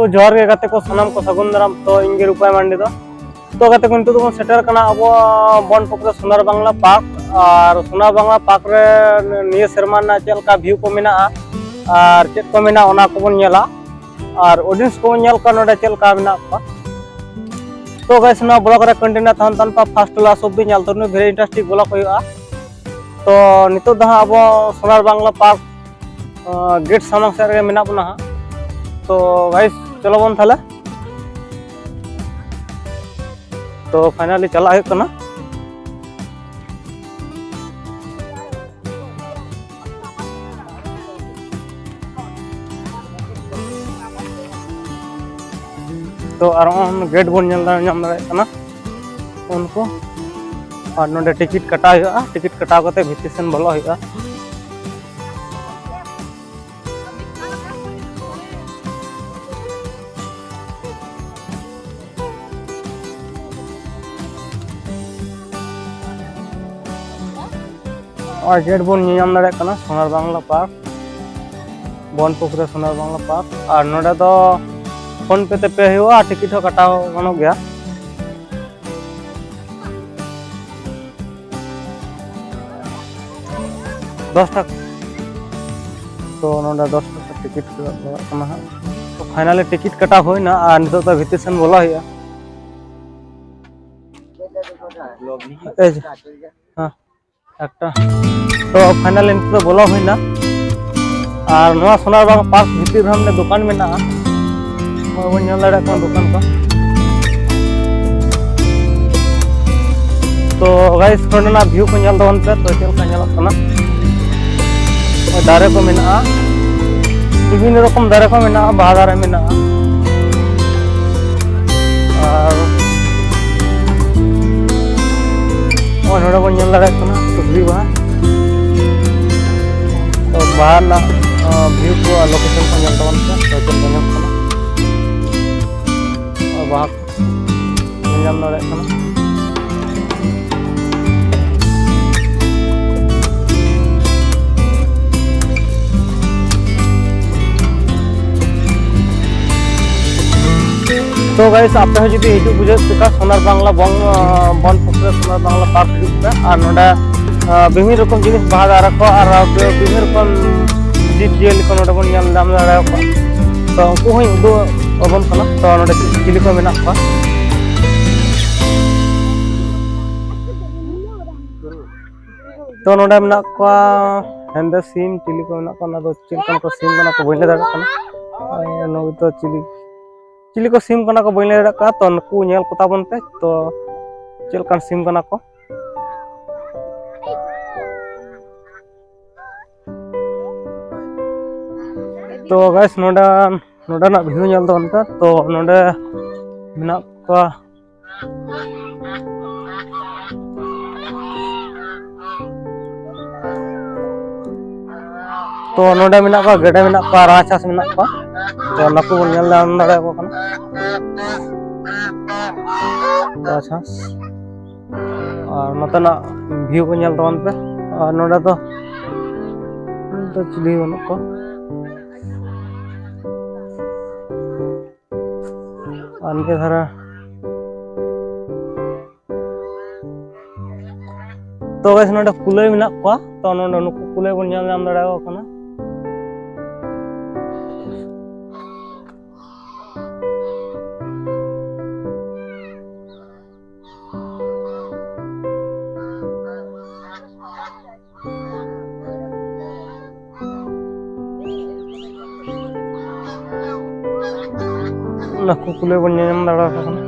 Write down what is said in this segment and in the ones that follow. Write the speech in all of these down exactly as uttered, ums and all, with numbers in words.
ᱛᱚ ᱡᱚᱦᱟᱨ ᱜᱮ ᱜᱟᱛᱮ ᱠᱚ, ᱥᱟᱱᱟᱢ ᱠᱚ ᱥᱟᱹᱜᱩᱱ ᱫᱟᱨᱟᱢ᱾ ᱛᱚ ᱤᱧ ᱜᱮ ᱨᱩᱯᱟᱭ ᱢᱟᱱᱰᱤ ᱫᱚ᱾ ᱛᱚ ᱜᱟᱛᱮ ᱠᱚ, ᱱᱤᱛᱚᱜ ᱫᱚᱵᱚᱱ ᱥᱮᱴᱮᱨ ᱠᱟᱱᱟ ᱟᱵᱚ ᱵᱚᱱ ᱯᱩᱠᱷᱨᱤ ᱥᱳᱱᱟᱨ ᱵᱟᱝᱞᱟ ᱯᱟᱨᱠ᱾ ᱟᱨ ᱥᱳᱱᱟᱨ ᱵᱟᱝᱞᱟ ᱯᱟᱨᱠ ᱨᱮ ᱱᱤᱭᱟᱹ ᱥᱮᱨᱢᱟ ᱨᱮᱱᱟᱜ ᱪᱮᱫ ᱞᱮᱠᱟ ᱵᱷᱤᱭᱩ ᱠᱚ ᱢᱮᱱᱟᱜᱼᱟ ᱟᱨ ᱪᱮᱫ ᱠᱚ ᱢᱮᱱᱟᱜᱼᱟ, ᱚᱱᱟ ᱠᱚᱵᱚᱱ ᱧᱮᱞᱟ᱾ ᱟᱨ ᱚᱰᱤᱭᱮᱱᱥ ᱠᱚᱵᱚᱱ ᱧᱮᱞ ᱠᱚᱣᱟ ᱱᱚᱰᱮ ᱪᱮᱫ ᱞᱮᱠᱟ ᱢᱮᱱᱟᱜ ᱠᱚᱣᱟ᱾ ᱛᱚ ᱜᱟᱭᱥ, ᱱᱚᱣᱟ ᱵᱞᱚᱜ ᱨᱮ ᱠᱚᱱᱴᱤᱱᱤᱭᱩ ᱛᱟᱦᱮᱱ ᱛᱟᱦᱮᱱ ᱯᱮ, ᱯᱷᱟᱥᱴ ᱞᱟᱥᱴ ᱚᱵᱫᱤ ᱧᱮᱞ ᱛᱟᱵᱚᱱ ᱯᱮ, ᱵᱷᱮᱨᱤ ᱤᱱᱴᱟᱨᱮᱥᱴᱤᱝ ᱵᱞᱚᱜ ᱦᱩᱭᱩᱜᱼᱟ᱾ ᱛᱚ ᱱᱤᱛᱚᱜ ᱫᱚ ᱦᱟᱸᱜ ᱟᱵᱚ ᱥᱳᱱᱟᱨ ᱵᱟᱝᱞᱟ ᱯᱟᱨᱠ ᱜᱮᱴ ᱥᱟᱢᱟᱝ ᱥᱮᱫ ᱨᱮᱜᱮ ᱢᱮᱱᱟᱜ ᱵᱚᱱᱟ ᱦᱟᱸᱜ᱾ ᱛᱚ ᱜᱟᱭᱥ, ᱪᱚᱞᱚ ᱵᱚᱱ ᱛᱟᱦᱞᱮ᱾ ᱛᱚ ᱯᱷᱟᱭᱱᱟᱞᱤ ᱪᱟᱞᱟᱜ ᱦᱩᱭᱩᱜ ᱠᱟᱱᱟ᱾ ᱛᱚ ᱟᱨ ᱜᱮᱴ ᱵᱚᱱ ᱧᱮᱞ ᱫᱟᱲᱮ-, ᱧᱟᱢ ᱫᱟᱲᱮᱭᱟᱜ ᱠᱟᱱᱟ ᱩᱱᱠᱩ᱾ ᱟᱨ ᱱᱚᱰᱮ ᱴᱤᱠᱤᱴ ᱠᱟᱴᱟᱣ ᱦᱩᱭᱩᱜᱼᱟ, ᱴᱤᱠᱤᱴ ᱠᱟᱴᱟᱣ ᱠᱟᱛᱮ ᱵᱷᱤᱛᱤᱨ ᱥᱮᱱ ᱵᱚᱞᱚᱜ ᱦᱩᱭᱩᱜᱼᱟ᱾ ᱱᱚᱜᱼᱚᱭ ᱜᱮᱴ ᱵᱚᱱ ᱧᱮᱧᱟᱢ ᱫᱟᱲᱮᱭᱟᱜ ᱠᱟᱱᱟ ᱥᱳᱱᱟᱨ ᱵᱟᱝᱞᱟ ᱯᱟᱨᱠ, ᱵᱚᱱ ᱯᱩᱠᱷᱨᱤ ᱥᱳᱱᱟᱨ ᱵᱟᱝᱞᱟ ᱯᱟᱨᱠ᱾ ᱟᱨ ᱱᱚᱰᱮ ᱫᱚ ᱯᱷᱳᱱ ᱯᱮ ᱛᱮ ᱯᱮ ᱦᱩᱭᱩᱜᱼᱟ, ᱟᱨ ᱴᱤᱠᱤᱴ ᱦᱚᱸ ᱠᱟᱴᱟᱣ ᱜᱟᱱᱚᱜ ᱜᱮᱭᱟ᱾ ᱫᱚᱥ ᱴᱟᱠᱟ᱾ ᱛᱚ ᱱᱚᱰᱮ ᱫᱚᱥ ᱴᱟᱠᱟ ᱴᱤᱠᱤᱴ ᱠᱚ ᱞᱟᱜᱟᱜ ᱠᱟᱱᱟ ᱦᱟᱸᱜ᱾ ᱛᱚ ᱯᱷᱟᱭᱱᱟᱞᱤ ᱴᱤᱠᱤᱴ ᱠᱟᱴᱟᱣ ᱦᱩᱭᱱᱟ ᱟᱨ ᱱᱤᱛᱚᱜ ᱫᱚ ᱵᱷᱤᱛᱤᱨ ᱥᱮᱱ ᱵᱚᱞᱚ ᱦᱩᱭᱩᱜᱼᱟ᱾ ᱮᱭ ᱡᱮ, ᱦᱮᱸ, ᱮᱠᱴᱟ᱾ ᱛᱚ ᱯᱷᱟᱭᱱᱟᱞᱤ ᱱᱤᱛᱚᱜ ᱫᱚ ᱵᱚᱞᱚ ᱦᱩᱭᱱᱟ᱾ ᱟᱨ ᱱᱚᱣᱟ ᱥᱳᱱᱟᱨ ᱵᱟᱝᱞᱟ ᱯᱟᱨᱠ ᱵᱷᱤᱛᱤᱨ ᱨᱮᱦᱚᱸ ᱢᱤᱫᱴᱮᱱ ᱫᱚᱠᱟᱱ ᱢᱮᱱᱟᱜᱼᱟ᱾ ᱱᱚᱜᱼᱚᱭ ᱵᱚᱱ ᱧᱮᱞ ᱫᱟᱲᱮᱭᱟᱜ ᱠᱟᱱᱟ ᱫᱚᱠᱟᱱ ᱠᱚ᱾ ᱛᱚ ᱜᱟᱭᱥ, ᱱᱚᱸᱰᱮᱱᱟᱜ ᱵᱷᱤᱭᱩ ᱠᱚ ᱧᱮᱞ ᱛᱟᱵᱚᱱ ᱯᱮ, ᱛᱚ ᱪᱮᱫ ᱞᱮᱠᱟ ᱧᱮᱞᱚᱜ ᱠᱟᱱᱟ᱾ ᱱᱚᱜᱼᱚᱭ ᱫᱟᱨᱮ ᱠᱚ ᱢᱮᱱᱟᱜᱼᱟ, ᱵᱤᱵᱷᱤᱱᱱᱚ ᱨᱚᱠᱚᱢ ᱫᱟᱨᱮ ᱠᱚ ᱢᱮᱱᱟᱜᱼᱟ, ᱵᱟᱦᱟ ᱫᱟᱨᱮ ᱢᱮᱱᱟᱜᱼᱟ᱾ ᱟᱨ ᱱᱚᱜᱼᱚᱭ ᱱᱚᱰᱮ ᱵᱚᱱ ᱧᱮᱞ ᱫᱟᱲᱮᱭᱟᱜ ᱠᱟᱱᱟ ᱠᱩᱥᱵᱤ ᱵᱟᱦᱟ᱾ ᱛᱚ ᱵᱟᱦᱟ ᱨᱮᱱᱟᱜ, ᱟᱸ, ᱵᱷᱤᱭᱩ ᱠᱚ ᱟᱨ ᱞᱳᱠᱮᱥᱚᱱ ᱠᱚ ᱧᱮᱞ ᱛᱟᱵᱚᱱ ᱯᱮ, ᱛᱚ ᱪᱮᱫ ᱞᱮᱠᱟ ᱧᱮᱞᱚᱜ ᱠᱟᱱᱟ᱾ ᱟᱨ ᱵᱟᱦᱟ ᱠᱚ ᱧᱮᱞ ᱧᱟᱢ ᱫᱟᱲᱮᱭᱟᱜ ᱠᱟᱱᱟ᱾ ᱛᱚ ᱜᱟᱭᱤᱥ, ᱟᱯᱮ ᱦᱚᱸ ᱡᱩᱫᱤ ᱦᱤᱡᱩᱜ ᱵᱩᱡᱷᱟᱹᱣ ᱯᱮ ᱠᱷᱟᱱ ᱥᱳᱱᱟᱨ ᱵᱟᱝᱞᱟ ᱵᱚᱱ, ᱵᱚᱱ ᱯᱩᱠᱷᱨᱤ ᱥᱳᱱᱟᱨ ᱵᱟᱝᱞᱟ ᱯᱟᱨᱠ ᱦᱤᱡᱩᱜ ᱯᱮ᱾ ᱟᱨ ᱱᱚᱰᱮ ᱟᱸ, ᱵᱤᱵᱷᱤᱱᱱᱚ ᱨᱚᱠᱚᱢ ᱡᱤᱱᱤᱥ, ᱵᱟᱦᱟ ᱫᱟᱨᱮ ᱠᱚ ᱟᱨ ᱵᱤᱵᱷᱤᱱᱱᱚ ᱨᱚᱠᱚᱢ ᱡᱤᱵᱽ ᱡᱤᱭᱟᱹᱞᱤ ᱠᱚ ᱱᱚᱰᱮ ᱵᱚᱱ ᱧᱮᱞ ᱧᱟᱢ ᱫᱟᱲᱮᱭᱟᱠᱚᱣᱟ᱾ ᱛᱚ ᱩᱱᱠᱩ ᱦᱚᱸᱧ ᱩᱫᱩᱜ ᱟᱵᱚᱱ ᱠᱟᱱᱟ᱾ ᱛᱚ ᱱᱚᱰᱮ ᱪᱤᱞᱤ ᱠᱚ ᱢᱮᱱᱟᱜ ᱠᱚᱣᱟ᱾ ᱛᱚ ᱱᱚᱰᱮ ᱢᱮᱱᱟᱜ ᱠᱚᱣᱟ ᱦᱮᱸᱫᱮ ᱥᱤᱢ, ᱪᱤᱞᱤ ᱠᱚ ᱢᱮᱱᱟᱜ ᱠᱚᱣᱟ, ᱚᱱᱟ ᱫᱚ ᱪᱮᱫ ᱞᱮᱠᱟᱱ ᱠᱚ ᱥᱤᱢ ᱠᱟᱱᱟ ᱠᱚ ᱵᱟᱹᱧ ᱞᱟᱹᱭ ᱫᱟᱲᱮᱭᱟᱜ ᱠᱟᱱᱟ᱾ ᱟᱨ ᱱᱩᱭ ᱫᱚ ᱪᱤᱞᱤ, ᱪᱤᱞᱤ ᱠᱚ ᱥᱤᱢ ᱠᱟᱱᱟ ᱠᱚ ᱵᱟᱹᱧ ᱞᱟᱹᱭ ᱫᱟᱲᱮᱭᱟᱜ ᱠᱟᱱᱟ᱾ ᱛᱚ ᱱᱩᱠᱩ ᱧᱮᱞ ᱠᱚ ᱛᱟᱵᱚᱱ ᱯᱮ, ᱛᱚ ᱪᱮᱫ ᱞᱮᱠᱟᱱ ᱥᱤᱢ ᱠᱟᱱᱟ ᱠᱚ᱾ ᱛᱚ ᱜᱟᱭᱤᱥ, ᱱᱚᱰᱮ, ᱱᱚᱰᱮᱱᱟᱜ ᱵᱷᱤᱭᱩ ᱧᱮᱞ ᱛᱟᱵᱚᱱ ᱯᱮ᱾ ᱛᱚ ᱱᱚᱰᱮ ᱢᱮᱱᱟᱜ ᱠᱚᱣᱟ᱾ ᱛᱚ ᱱᱚᱰᱮ ᱢᱮᱱᱟᱜ ᱠᱚᱣᱟ, ᱜᱮᱰᱮ ᱢᱮᱱᱟᱜ ᱠᱚᱣᱟ, ᱨᱟᱡᱽᱦᱟᱸᱥ ᱢᱮᱱᱟᱜ ᱠᱚᱣᱟ᱾ ᱛᱚ ᱱᱩᱠᱩ ᱵᱚᱱ ᱧᱮᱞ ᱧᱟᱢ ᱫᱟᱲᱮᱭᱟᱠᱚ ᱠᱟᱱᱟ, ᱨᱟᱡᱽᱦᱟᱸᱥ᱾ ᱟᱨ ᱱᱚᱛᱮᱱᱟᱜ ᱵᱷᱤᱭᱩ ᱠᱚ ᱧᱮᱞ ᱛᱟᱵᱚᱱ ᱯᱮ᱾ ᱟᱨ ᱱᱚᱰᱮ ᱫᱚ, ᱱᱚᱰᱮ ᱫᱚ ᱪᱤᱞᱤ ᱵᱟᱹᱱᱩᱜ ᱠᱚᱣᱟ᱾ ᱟᱨ ᱱᱤᱭᱟᱹ ᱫᱷᱟᱨᱮ, ᱛᱚ ᱜᱟᱭᱤᱥ, ᱱᱚᱰᱮ ᱠᱩᱞᱟᱹᱭ ᱢᱮᱱᱟᱜ ᱠᱚᱣᱟ᱾ ᱛᱚ ᱱᱚᱰᱮ ᱱᱩᱠᱩ ᱠᱩᱞᱟᱹᱭ ᱵᱚᱱ ᱧᱮᱞ ᱧᱟᱢ ᱫᱟᱲᱮᱭᱟᱠᱚ ᱠᱟᱱᱟ᱾ ᱱᱩᱠᱩ ᱠᱩᱞᱟᱹᱭ ᱵᱚᱱ ᱧᱮᱞ ᱧᱟᱢ ᱫᱟᱲᱮᱭᱟᱠᱚ ᱠᱟᱱᱟ᱾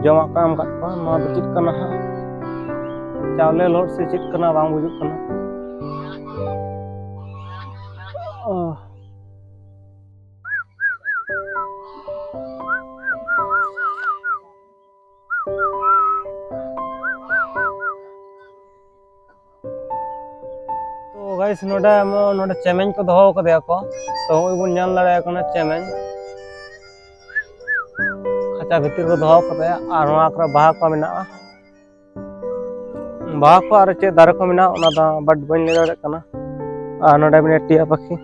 ᱡᱚᱢᱟᱜ ᱠᱚ ᱮᱢ ᱠᱟᱜ ᱠᱚᱣᱟ᱾ ᱱᱚᱣᱟ ᱫᱚ ᱪᱮᱫ ᱠᱟᱱᱟ ᱦᱟᱸᱜ? ᱪᱟᱣᱞᱮ ᱞᱚᱦᱚᱫ ᱥᱮ ᱪᱮᱫ ᱠᱟᱱᱟ, ᱵᱟᱝ ᱵᱩᱡᱩᱜ ᱠᱟᱱᱟ᱾ ᱚ᱾ ᱛᱚ ᱜᱟᱭᱤᱥ, ᱱᱚᱰᱮ ᱮᱢᱚᱱ, ᱱᱚᱰᱮ ᱪᱮᱢᱮᱧ ᱠᱚ ᱫᱚᱦᱚ ᱠᱟᱫᱮᱭᱟ ᱠᱚ᱾ ᱛᱚ ᱱᱚᱜᱼᱚᱭ ᱵᱚᱱ ᱧᱮᱞ ᱫᱟᱲᱮᱭᱟᱜ ᱠᱟᱱᱟ ᱪᱮᱢᱮᱧ ᱠᱷᱟᱸᱪᱟ ᱵᱷᱤᱛᱤᱨ ᱠᱚ ᱫᱚᱦᱚ ᱠᱟᱫᱮᱭᱟ᱾ ᱟᱨ ᱱᱚᱣᱟ ᱠᱚᱨᱮ ᱵᱟᱦᱟ ᱠᱚ ᱢᱮᱱᱟᱜᱼᱟ, ᱵᱟᱦᱟ ᱠᱚ ᱟᱨ ᱪᱮᱫ ᱫᱟᱨᱮ ᱠᱚ ᱢᱮᱱᱟᱜᱼᱟ ᱚᱱᱟ ᱫᱚ but ᱵᱟᱹᱧ ᱞᱟᱹᱭ ᱫᱟᱲᱮᱭᱟᱜ ᱠᱟᱱᱟ᱾ ᱟᱨ ᱱᱚᱰᱮ ᱢᱮᱱᱟᱭᱟ ᱴᱤᱭᱟ ᱯᱟᱠᱷᱤ᱾